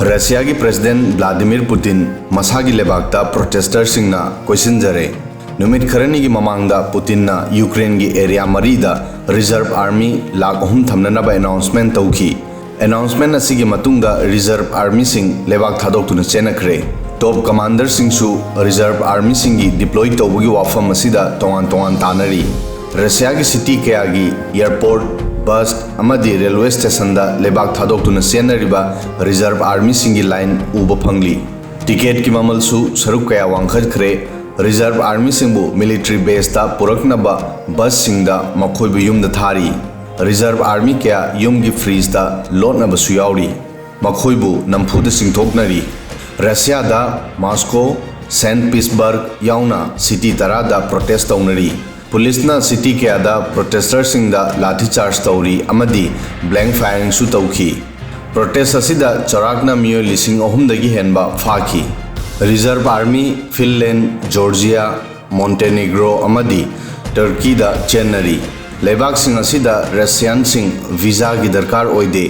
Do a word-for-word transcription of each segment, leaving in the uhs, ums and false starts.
ꯔꯁꯤꯌꯥꯒꯤ president ꯚ꯭ꯂꯥꯗꯤꯃꯤꯔ ꯄꯨꯇꯤꯟ ꯃꯁꯥꯒꯤ ꯂꯩꯕꯥꯛꯇ ꯄ꯭ꯔꯣꯇꯦꯁꯇꯔꯁꯤꯡꯅ ꯀꯣꯏꯁꯤꯟꯖꯔꯦ꯫ ꯅꯨꯃꯤꯠ ꯈꯔꯅꯤꯒꯤ ꯃꯃꯥꯡꯗ ꯄꯨꯇꯤꯟꯅ ꯌꯨꯀ꯭ꯔꯦꯟꯒꯤ ꯑꯦꯔꯤꯌꯥ ꯃꯔꯤꯗ ꯔꯤꯖꯔꯚ ꯑꯥꯔꯃꯤ ꯂꯥꯈ ꯑꯍꯨꯝ ꯊꯝꯅꯅꯕ ꯑꯦꯅꯥꯎꯟꯁꯃꯦꯟ ꯇꯧꯈꯤ꯫ ꯑꯦꯅꯥꯎꯟꯁꯃꯦꯟ ꯑꯁꯤꯒꯤ ꯃꯇꯨꯡꯗ ꯔꯤꯖꯔꯚ ꯑꯥꯔꯃꯤꯁꯤꯡ ꯂꯩꯕꯥꯛ ꯊꯥꯗꯣꯛꯇꯨꯅ ꯆꯦꯟꯅꯈ꯭ꯔꯦ꯫ ꯇꯣꯞ ꯀꯃꯥꯟꯗꯔꯁꯤꯡꯁꯨ ꯔꯤꯖꯔꯚ ꯑꯥꯔꯃꯤꯁꯤꯡꯒꯤ ꯗꯤꯄ꯭ꯂꯣꯏ ꯇꯧꯕꯒꯤ ꯋꯥꯐꯝ ꯑꯁꯤꯗ ꯇꯣꯉꯥꯟ ꯇꯣꯉꯥꯟ ꯇꯥꯅꯔꯤ꯫ ꯔꯁꯤꯌꯥꯒꯤ ꯁꯤꯇꯤ ꯀꯌꯥꯒꯤ ꯑꯦꯌꯔꯄꯣꯔꯠ, ꯕꯁ ꯑꯃꯗꯤ ꯔꯦꯜꯋꯦ ꯁ꯭ꯇꯦꯁꯟꯗ ꯂꯩꯕꯥꯛ ꯊꯥꯗꯣꯛꯇꯨꯅ ꯆꯦꯟꯅꯔꯤꯕ ꯔꯤꯖꯔꯚ ꯑꯥꯔꯃꯤꯁꯤꯡꯒꯤ ꯂꯥꯏꯟ ꯎꯕ ꯐꯪꯂꯤ꯫ ꯇꯤꯀꯦꯠꯀꯤ ꯃꯃꯜꯁꯨ ꯁꯔꯨꯛ ꯀꯌꯥ ꯋꯥꯡꯈꯠꯈ꯭ꯔꯦ꯫ ꯔꯤꯖꯔꯚ ꯑꯥꯔꯃꯤꯁꯤꯡꯕꯨ ꯃꯤꯂꯤꯇꯔꯤ ꯕꯦꯁꯇ ꯄꯨꯔꯛꯅꯕ ꯕꯁꯁꯤꯡꯗ ꯃꯈꯣꯏꯕꯨ ꯌꯨꯝꯗ ꯊꯥꯔꯤ꯫ ꯔꯤꯖꯔꯚ ꯑꯥꯔꯃꯤ ꯀꯌꯥ ꯌꯨꯝꯒꯤ ꯐ꯭ꯔꯤꯖꯇ ꯂꯣꯠꯅꯕꯁꯨ ꯌꯥꯎꯔꯤ꯫ ꯃꯈꯣꯏꯕꯨ ꯅꯝꯐꯨꯗ ꯆꯤꯡꯊꯣꯛꯅꯔꯤ꯫ ꯔꯁꯤꯌꯥꯗ ꯃꯥꯁꯀꯣ, ꯁꯦꯟꯠ ꯄꯤꯁꯕꯔꯒ ꯌꯥꯎꯅ ꯁꯤꯇꯤ ꯇꯔꯥꯗ ꯄ꯭ꯔꯣꯇꯦꯁ ꯇꯧꯅꯔꯤ꯫ ꯄꯨꯂꯤꯁꯅ ꯁꯤꯇꯤ ꯀꯌꯥꯗ ꯄ꯭ꯔꯣꯇꯦꯁꯇꯔꯁꯤꯡꯗ ꯂꯥꯊꯤ ꯆꯥꯔꯖ ꯇꯧꯔꯤ ꯑꯃꯗꯤ ꯕ꯭ꯂꯦꯡ ꯐꯥꯌꯔꯤꯡꯁꯨ ꯇꯧꯈꯤ꯫ ꯄ꯭ꯔꯣꯇꯦꯁ ꯑꯁꯤꯗ ꯆꯥꯎꯔꯥꯛꯅ ꯃꯤꯑꯣꯏ ꯂꯤꯁꯤꯡ ꯑꯍꯨꯝꯗꯒꯤ ꯍꯦꯟꯕ ꯐꯥꯈꯤ꯫ ꯔꯤꯖꯔꯚ ꯑꯥꯔꯃꯤ ꯐꯤꯟꯂꯦꯟ, ꯖꯣꯔꯖꯤꯌꯥ, ꯃꯣꯟꯇꯦꯅꯤꯒ꯭ꯔꯣ ꯑꯃꯗꯤ ꯇꯔꯀꯤꯗ ꯆꯦꯟꯅꯔꯤ꯫ ꯂꯩꯕꯥꯛꯁꯤꯡ ꯑꯁꯤꯗ ꯔꯁꯤꯌꯥꯟꯁꯤꯡ ꯚꯤꯖꯥꯒꯤ ꯗꯔꯀꯥꯔ ꯑꯣꯏꯗꯦ꯫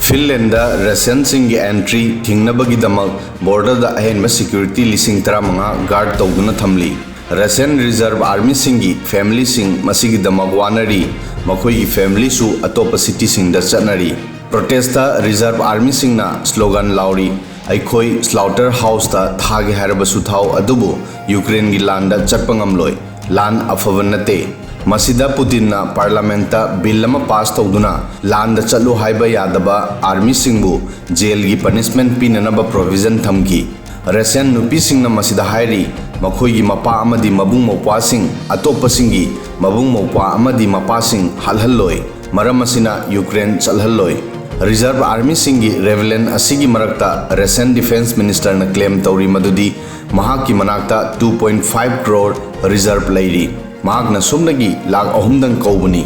ꯐꯤꯟꯂꯦꯟꯗ ꯔꯁꯤꯌꯥꯟꯁꯤꯡꯒꯤ ꯑꯦꯟꯇ꯭ꯔꯤ ꯊꯤꯡꯅꯕꯒꯤꯗꯃꯛ ꯕꯣꯔꯗꯔꯗ ꯑꯍꯦꯟꯕ ꯁꯦꯀ꯭ꯌꯨꯔꯤꯇꯤ ꯂꯤꯁꯤꯡ ꯇꯔꯥꯃꯉꯥ ꯒꯥꯔꯗ ꯇꯧꯗꯨꯅ ꯊꯝꯂꯤ꯫ ꯔꯁꯤꯌꯟ ꯔꯤꯖꯔꯚ ꯑꯥꯔꯃꯤꯁꯤꯡꯒꯤ ꯐꯦꯃꯤꯂꯤꯁꯤꯡ ꯃꯁꯤꯒꯤꯗꯃꯛ ꯋꯥꯅꯔꯤ꯫ ꯃꯈꯣꯏꯒꯤ ꯐꯦꯃꯤꯂꯤꯁꯨ ꯑꯇꯣꯞꯄ ꯁꯤꯇꯤꯁꯤꯡꯗ ꯆꯠꯅꯔꯤ꯫ ꯄ꯭ꯔꯣꯇꯦꯁꯇ ꯔꯤꯖꯔꯚ ꯑꯥꯔꯃꯤꯁꯤꯡꯅ ꯁ꯭ꯂꯣꯒꯥꯟ ꯂꯥꯎꯔꯤ, "ꯑꯩꯈꯣꯏ ꯁ꯭ꯂꯥꯎꯇꯔ ꯍꯥꯎꯁꯇ ꯊꯥꯒꯦ ꯍꯥꯏꯔꯕꯁꯨ ꯊꯥꯎ, ꯑꯗꯨꯕꯨ ꯌꯨꯀ꯭ꯔꯦꯟꯒꯤ ꯂꯥꯟꯗ ꯆꯠꯄ ꯉꯝꯂꯣꯏ꯫ ꯂꯥꯟ ꯑꯐꯕ ꯅꯠꯇꯦ"꯫ ꯃꯁꯤꯗ ꯄꯨꯇꯤꯟꯅ ꯄꯥꯔꯂꯥꯃꯦꯟꯠꯇ ꯕꯤꯜ ꯑꯃ ꯄꯥꯁ ꯇꯧꯗꯨꯅ ꯂꯥꯟꯗ ꯆꯠꯂꯨ ꯍꯥꯏꯕ ꯌꯥꯗꯕ ꯑꯥꯔꯃꯤꯁꯤꯡꯕꯨ ꯖꯦꯜꯒꯤ ꯄꯅꯤꯁꯃꯦꯟꯠ ꯄꯤꯅꯅꯕ ꯄ꯭ꯔꯣꯚꯤꯖꯟ ꯊꯝꯈꯤ꯫ ꯔꯁꯤꯌꯟ ꯅꯨꯄꯤꯁꯤꯡꯅ ꯃꯁꯤꯗ ꯍꯥꯏꯔꯤ, ꯃꯈꯣꯏꯒꯤ ꯃꯄꯥ ꯑꯃꯗꯤ ꯃꯕꯨꯡ ꯃꯧꯄ꯭ꯋꯥꯁꯤꯡ ꯑꯇꯣꯞꯄꯁꯤꯡꯒꯤ ꯃꯕꯨꯡ ꯃꯧꯄ꯭ꯋꯥ ꯑꯃꯗꯤ ꯃꯄꯥꯁꯤꯡ ꯍꯥꯠꯍꯜꯂꯣꯏ꯫ ꯃꯔꯝ ꯑꯁꯤꯅ ꯌꯨꯀ꯭ꯔꯦꯟ ꯆꯠꯍꯜꯂꯣꯏ꯫ ꯔꯤꯖꯔꯚ ꯑꯥꯔꯃꯤꯁꯤꯡꯒꯤ ꯔꯦꯚꯤꯂꯦꯟ ꯑꯁꯤꯒꯤ ꯃꯔꯛꯇ ꯔꯁꯤꯌꯟ ꯗꯤꯐꯦꯟꯁ ꯃꯤꯅꯤꯁꯇꯔꯅ ꯀ꯭ꯂꯦꯝ ꯇꯧꯔꯤ ꯃꯗꯨꯗꯤ ꯃꯍꯥꯛꯀꯤ ꯃꯅꯥꯛꯇ two point five crore reserve ꯂꯩꯔꯤ꯫ ꯃꯍꯥꯛꯅ ꯁꯨꯞꯅꯒꯤ ꯂꯥꯈ ꯑꯍꯨꯝꯗꯪ ꯀꯧꯕꯅꯤ꯫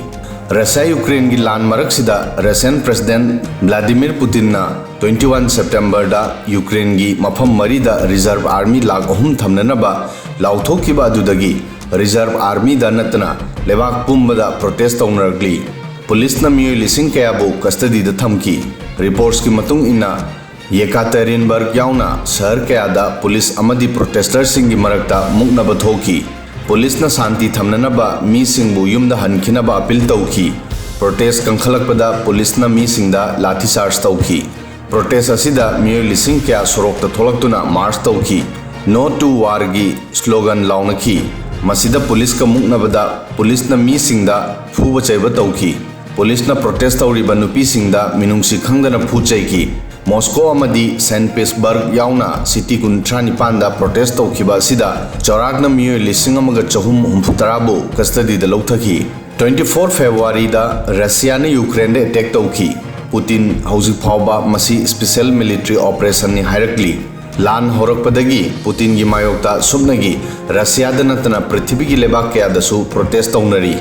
ꯔꯁꯤꯌꯥ ꯌꯨꯀ꯭ꯔꯦꯟꯒꯤ ꯂꯥꯟ ꯃꯔꯛꯁꯤꯗ ꯔꯁꯤꯌꯟ ꯄ꯭ꯔꯦꯁꯤꯗꯦꯟꯠ ꯚ꯭ꯂꯥꯗꯤꯃꯤꯔ ꯄꯨꯇꯤꯟꯅ twenty one ꯁꯦꯞꯇꯦꯝꯕꯔꯗ ꯌꯨꯀ꯭ꯔꯦꯟꯒꯤ ꯃꯐꯝ ꯃꯔꯤꯗ ꯔꯤꯖꯔꯚ ꯑꯥꯔꯃꯤ ꯂꯥꯈ ꯑꯍꯨꯝ ꯊꯝꯅꯅꯕ ꯂꯥꯎꯊꯣꯛꯈꯤꯕ ꯑꯗꯨꯗꯒꯤ ꯔꯤꯖꯔꯚ ꯑꯥꯔꯃꯤꯗ ꯅꯠꯇꯅ ꯂꯩꯕꯥꯛ ꯄꯨꯝꯕꯗ ꯄ꯭ꯔꯣꯇꯦꯁ ꯇꯧꯅꯔꯛꯂꯤ꯫ ꯄꯨꯂꯤꯁꯅ ꯃꯤꯑꯣꯏ ꯂꯤꯁꯤꯡ ꯀꯌꯥꯕꯨ ꯀꯁꯇꯗꯤꯗ ꯊꯝꯈꯤ꯫ ꯔꯤꯄꯣꯔꯠꯁꯀꯤ ꯃꯇꯨꯡ ꯏꯟꯅ, ꯌꯦꯀꯥꯇꯦꯔꯤꯟꯕꯔꯒ ꯌꯥꯎꯅ ꯁꯍꯔ ꯀꯌꯥꯗ ꯄꯨꯂꯤꯁ ꯑꯃꯗꯤ ꯄ꯭ꯔꯣꯇꯦꯁꯇꯔꯁꯤꯡꯒꯤ ꯃꯔꯛꯇ ꯃꯨꯛꯅꯕ ꯊꯣꯛꯈꯤ꯫ ꯄꯨꯂꯤꯁꯅ ꯁꯥꯟꯇꯤ ꯊꯝꯅꯅꯕ ꯃꯤꯁꯤꯡꯕꯨ ꯌꯨꯝꯗ ꯍꯟꯈꯤꯅꯕ ꯑꯄꯤꯜ ꯇꯧꯈꯤ꯫ ꯄ꯭ꯔꯣꯇꯦꯁ ꯀꯟꯈꯠꯂꯛꯄꯗ ꯄꯨꯂꯤꯁꯅ ꯃꯤꯁꯤꯡꯗ ꯂꯥꯊꯤꯆꯥꯔꯖ ꯇꯧꯈꯤ꯫ ꯄ꯭ꯔꯣꯇꯦꯁ ꯑꯁꯤꯗ ꯃꯤꯑꯣꯏ ꯂꯤꯁꯤꯡ ꯀꯌꯥ ꯁꯣꯔꯣꯛꯇ ꯊꯣꯛꯂꯛꯇꯨꯅ ꯃꯥꯔꯆ ꯇꯧꯈꯤ꯫ "No to Warꯒꯤ ꯁ꯭ꯂꯣꯒꯟ ꯂꯥꯎꯅꯈꯤ꯫ ꯃꯁꯤꯗ ꯄꯨꯂꯤꯁꯀ ꯃꯨꯛꯅꯕꯗ ꯄꯨꯂꯤꯁꯅ ꯃꯤꯁꯤꯡꯗ ꯐꯨꯕ ꯆꯩꯕ ꯇꯧꯈꯤ꯫ ꯄꯨꯂꯤꯁꯅ ꯄ꯭ꯔꯣꯇꯦꯁ ꯇꯧꯔꯤꯕ ꯅꯨꯄꯤꯁꯤꯡꯗ ꯃꯤꯅꯨꯡꯁꯤ ꯈꯪꯗꯅ ꯐꯨ ꯆꯩꯈꯤ꯫ ꯃꯣꯁꯀꯣ ꯑꯃꯗꯤ ꯁꯦꯟ ꯄꯤꯇꯔꯁꯕꯔꯒ ꯌꯥꯎꯅ ꯁꯤꯇꯤ ꯀꯨꯟꯊ꯭ꯔꯥ ꯅꯤꯄꯥꯟꯗ ꯄ꯭ꯔꯣꯇꯦꯁ ꯇꯧꯈꯤꯕ ꯑꯁꯤꯗ ꯆꯥꯎꯔꯥꯛꯅ ꯃꯤꯑꯣꯏ ꯂꯤꯁꯤꯡ ꯑꯃꯒ ꯆꯍꯨꯝ ꯍꯨꯝꯐꯨ ꯇꯔꯥꯕꯨ ꯀꯁꯇꯗꯤꯗ ꯂꯧꯊꯈꯤ꯫ ꯇ꯭ꯋꯦꯟꯇꯤ ꯐꯣꯔ ꯐꯦꯕ꯭ꯔꯨꯋꯥꯔꯤꯗ ꯔꯁꯤꯌꯥꯅ ꯌꯨꯀ꯭ꯔꯦꯟꯗ ꯑꯦꯇꯦꯛ ꯇꯧꯈꯤ꯫ ꯄꯨꯇꯤꯟ ꯍꯧꯖꯤꯛ ꯐꯥꯎꯕ ꯃꯁꯤ ꯁ꯭ꯄꯦꯁꯦꯜ ꯃꯤꯂꯤꯇꯔꯤ ꯑꯣꯄꯔꯦꯁꯟꯅꯤ ꯍꯥꯏꯔꯛꯂꯤ꯫ ꯂꯥꯟ ꯍꯧꯔꯛꯄꯗꯒꯤ ꯄꯨꯇꯤꯟꯒꯤ ꯃꯥꯌꯣꯛꯇ ꯁꯨꯞꯅꯒꯤ ꯔꯁꯤꯌꯥꯗ ꯅꯠꯇꯅ ꯄ꯭ꯔꯤꯊꯤꯕꯤꯒꯤ ꯂꯩꯕꯥꯛ ꯀꯌꯥꯗꯁꯨ ꯄ꯭ꯔꯣꯇꯦꯁ ꯇꯧꯅꯔꯤ꯫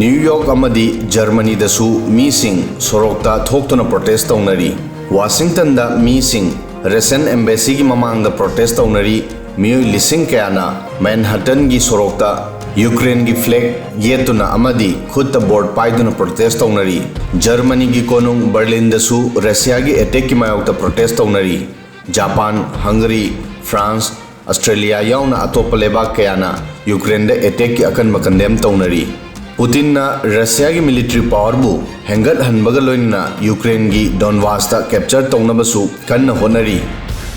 ꯅ꯭ꯌꯨ ꯌꯣꯔꯛ ꯑꯃꯗꯤ ꯖꯔꯃꯅꯤꯗꯁꯨ ꯃꯤꯁꯤꯡ ꯁꯣꯔꯣꯛꯇ ꯊꯣꯛꯇꯨꯅ ꯄ꯭ꯔꯣꯇꯦꯁ ꯇꯧꯅꯔꯤ꯫ ꯋꯥꯁꯤꯡꯇꯟꯗ ꯃꯤꯁꯤꯡ ꯔꯁꯤꯌꯟ ꯑꯦꯝꯕꯦꯁꯤꯒꯤ ꯃꯃꯥꯡꯗ ꯄ꯭ꯔꯣꯇꯦꯁ ꯇꯧꯅꯔꯤ꯫ ꯃꯤꯑꯣꯏ ꯂꯤꯁꯤꯡ ꯀꯌꯥꯅ ꯃꯦꯟꯍꯇꯟꯒꯤ ꯁꯣꯔꯣꯛꯇ ꯌꯨꯀ꯭ꯔꯦꯟꯒꯤ ꯐ꯭ꯂꯦꯒ ꯌꯦꯠꯇꯨꯅ ꯑꯃꯗꯤ ꯈꯨꯠꯇ ꯕꯣꯔꯗ ꯄꯥꯏꯗꯨꯅ ꯄ꯭ꯔꯣꯇꯦꯁ ꯇꯧꯅꯔꯤ꯫ ꯖꯔꯃꯅꯤꯒꯤ ꯀꯣꯅꯨꯡ ꯕꯔꯂꯤꯟꯗꯁꯨ ꯔꯁꯤꯌꯥꯒꯤ ꯑꯦꯇꯦꯛꯀꯤ ꯃꯥꯌꯣꯛꯇ ꯄ꯭ꯔꯣꯇꯦꯁ ꯇꯧꯅꯔꯤ꯫ ꯖꯄꯥꯟ, ꯍꯪꯒꯔꯤ, ꯐ꯭ꯔꯥꯟꯁ, ꯑꯁꯇ꯭ꯔꯦꯂꯤꯌꯥ ꯌꯥꯎꯅ ꯑꯇꯣꯞꯄ ꯂꯩꯕꯥꯛ ꯀꯌꯥꯅ ꯌꯨꯀ꯭ꯔꯦꯟꯗ ꯑꯦꯇꯦꯛꯀꯤ ꯑꯀꯟꯕ ꯀꯟꯗꯦꯝ ꯇꯧꯅꯔꯤ꯫ ꯄꯨꯇꯤꯟꯅ ꯔꯁꯤꯌꯥꯒꯤ ꯃꯤꯂꯤꯇꯔꯤ ꯄꯥꯋꯔꯕꯨ ꯍꯦꯟꯒꯠꯍꯟꯕꯒ ꯂꯣꯏꯅꯅ ꯌꯨꯀ꯭ꯔꯦꯟꯒꯤ ꯗꯣꯟꯕꯥꯁꯇ ꯀꯦꯞꯆꯔ ꯇꯧꯅꯕꯁꯨ ꯀꯟꯅ ꯍꯣꯠꯅꯔꯤ꯫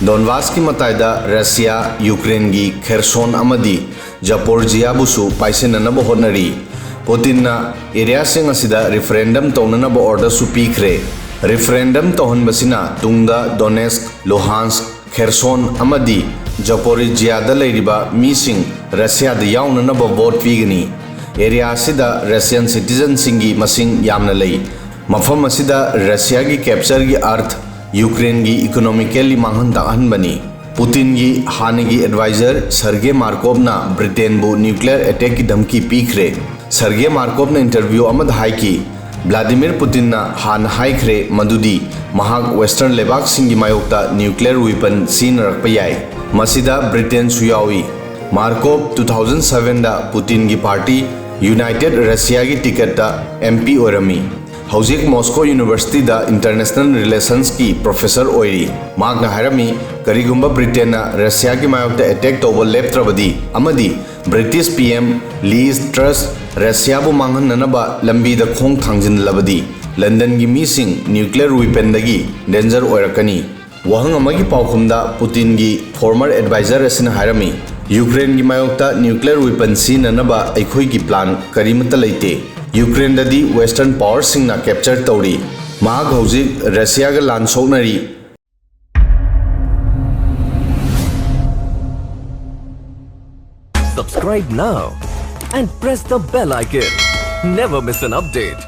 ꯗꯣꯟꯕꯥꯁꯀꯤ ꯃꯇꯥꯏꯗ ꯔꯁꯤꯌꯥ ꯌꯨꯀ꯭ꯔꯦꯟꯒꯤ ꯈꯦꯔꯁꯣꯟ ꯑꯃꯗꯤ ꯖꯄꯣꯔꯖꯤꯌꯥꯕꯨꯁꯨ ꯄꯥꯏꯁꯤꯟꯅꯅꯕ ꯍꯣꯠꯅꯔꯤ꯫ ꯄꯨꯇꯤꯟꯅ ꯑꯦꯔꯤꯌꯥꯁꯤꯡ ꯑꯁꯤꯗ ꯔꯤꯐꯔꯦꯟꯗꯝ ꯇꯧꯅꯅꯕ ꯑꯣꯔꯗꯔꯁꯨ ꯄꯤꯈ꯭ꯔꯦ꯫ ꯔꯤꯐꯔꯦꯟꯗꯝ ꯇꯧꯍꯟꯕꯁꯤꯅ ꯇꯨꯡꯗ ꯗꯣꯅꯦꯁꯛ, ꯂꯨꯍꯥꯟꯁꯛ, ꯈꯦꯔꯁꯣꯟ ꯑꯃꯗꯤ ꯖꯄꯣꯔꯤꯖꯤꯌꯥꯗ ꯂꯩꯔꯤꯕ ꯃꯤꯁꯤꯡ ꯔꯁꯤꯌꯥꯗ ꯌꯥꯎꯅꯅꯕ ꯚꯣꯠ ꯄꯤꯒꯅꯤ꯫ ꯑꯦꯔꯤꯌꯥ ꯑꯁꯤꯗ ꯔꯁꯤꯌꯟ ꯁꯤꯇꯤꯖꯟꯁꯤꯡꯒꯤ ꯃꯁꯤꯡ ꯌꯥꯝꯅ ꯂꯩ꯫ ꯃꯐꯝ ꯑꯁꯤꯗ ꯔꯁꯤꯌꯥꯒꯤ ꯀꯦꯞꯆꯔꯒꯤ ꯑꯔꯊ ꯌꯨꯀ꯭ꯔꯦꯟꯒꯤ ꯏꯀꯣꯅꯣꯃꯤꯀꯦꯜꯂꯤ ꯃꯥꯡꯍꯟ ꯇꯥꯛꯍꯟꯕꯅꯤ꯫ ꯄꯨꯇꯤꯟꯒꯤ ꯍꯥꯟꯅꯒꯤ ꯑꯦꯗꯚꯥꯏꯖꯔ ꯁꯔꯒꯦ ꯃꯥꯔꯀꯣꯞꯅ ꯕ꯭ꯔꯤꯇꯦꯟꯕꯨ ꯅ꯭ꯌꯨꯀ꯭ꯂꯤꯌꯔ ꯑꯦꯇꯦꯛꯀꯤ ꯙꯝꯀꯤ ꯄꯤꯈ꯭ꯔꯦ꯫ ꯁꯔꯒꯦ ꯃꯥꯔꯀꯣꯞꯅ ꯏꯟꯇꯔꯚ꯭ꯌꯨ ꯑꯃꯗ ꯍꯥꯏꯈꯤ, "ꯚ꯭ꯂꯥꯗꯤꯃꯤꯔ ꯄꯨꯇꯤꯟꯅ ꯍꯥꯟꯅ ꯍꯥꯏꯈ꯭ꯔꯦ ꯃꯗꯨꯗꯤ ꯃꯍꯥꯛ ꯋꯦꯁꯇꯔꯟ ꯂꯩꯕꯥꯛꯁꯤꯡꯒꯤ ꯃꯥꯌꯣꯛꯇ ꯅ꯭ꯌꯨꯀ꯭ꯂꯤꯌꯔ ꯋꯤꯄꯟ ꯁꯤꯖꯤꯟꯅꯔꯛꯄ ꯌꯥꯏ꯫ ꯃꯁꯤꯗ ꯕ꯭ꯔꯤꯇꯦꯟꯁꯨ ꯌꯥꯎꯏ꯫" ꯃꯥꯔꯀꯣꯞ ꯇꯨ ꯊꯥꯎꯖꯟ ꯁꯚꯦꯟꯗ ꯄꯨꯇꯤꯟꯒꯤ ꯄꯥꯔꯇꯤ ꯌꯨꯅꯥꯏꯇꯦꯗ ꯔꯁꯤꯌꯥꯒꯤ ꯇꯤꯀꯦꯠꯇ ꯑꯦꯝ ꯄꯤ ꯑꯣꯏꯔꯝꯃꯤ꯫ ꯍꯧꯖꯤꯛ ꯃꯣꯁꯀꯣ ꯌꯨꯅꯤꯚꯔꯁꯤꯇꯤꯗ ꯏꯟꯇꯔꯅꯦꯁꯅꯦꯜ ꯔꯤꯂꯦꯁꯟꯁꯀꯤ ꯄ꯭ꯔꯣꯐꯦꯁꯔ ꯑꯣꯏꯔꯤ꯫ ꯃꯍꯥꯛꯅ ꯍꯥꯏꯔꯝꯃꯤ, ꯀꯔꯤꯒꯨꯝꯕ ꯕ꯭ꯔꯤꯇꯦꯟꯅ ꯔꯁꯤꯌꯥꯒꯤ ꯃꯥꯌꯣꯛꯇ ꯑꯦꯇꯦꯛ ꯇꯧꯕ ꯂꯦꯞꯇ꯭ꯔꯕꯗꯤ ꯑꯃꯗꯤ ꯕ꯭ꯔꯤꯇꯤꯁ ꯄꯤ ꯑꯦꯝ ꯂꯤꯖ ꯇ꯭ꯔꯁ ꯔꯁꯤꯌꯥꯕꯨ ꯃꯥꯡꯍꯟꯅꯅꯕ ꯂꯝꯕꯤꯗ ꯈꯣꯡ ꯊꯥꯡꯖꯤꯜꯂꯕꯗꯤ ꯂꯟꯗꯟꯒꯤ ꯃꯤꯁꯤꯡ ꯅ꯭ꯌꯨꯀ꯭ꯂꯤꯌꯔ ꯋꯤꯄꯟꯗꯒꯤ ꯗꯦꯟꯖꯔ ꯑꯣꯏꯔꯛꯀꯅꯤ꯫ ꯋꯥꯍꯪ ꯑꯃꯒꯤ ꯄꯥꯎꯈꯨꯝꯗ ꯄꯨꯇꯤꯟꯒꯤ ꯐꯣꯔꯃꯔ ꯑꯦꯗꯚꯥꯏꯖꯔ ꯑꯁꯤꯅ ꯍꯥꯏꯔꯝꯃꯤ, ꯌꯨꯀ꯭ꯔꯦꯟꯒꯤ ꯃꯥꯌꯣꯛꯇ ꯅ꯭ꯌꯨꯀ꯭ꯂꯤꯌꯔ ꯋꯤꯄꯟ ꯁꯤꯖꯤꯟꯅꯅꯕ ꯑꯩꯈꯣꯏꯒꯤ ꯄ꯭ꯂꯥꯟ ꯀꯔꯤꯃꯠꯇ ꯂꯩꯇꯦ꯫ ꯌꯨꯀ꯭ꯔꯦꯟꯗꯗꯤ ꯋꯦꯁꯇꯔꯟ ꯄꯥꯋꯔꯁꯤꯡꯅ ꯀꯦꯞꯆꯔ ꯇꯧꯔꯤ꯫ ꯃꯍꯥꯛ ꯍꯧꯖꯤꯛ ꯔꯁꯤꯌꯥꯒ ꯂꯥꯟ ꯁꯣꯛꯅꯔꯤ꯫ Subscribe now and press the bell icon. Never miss an update.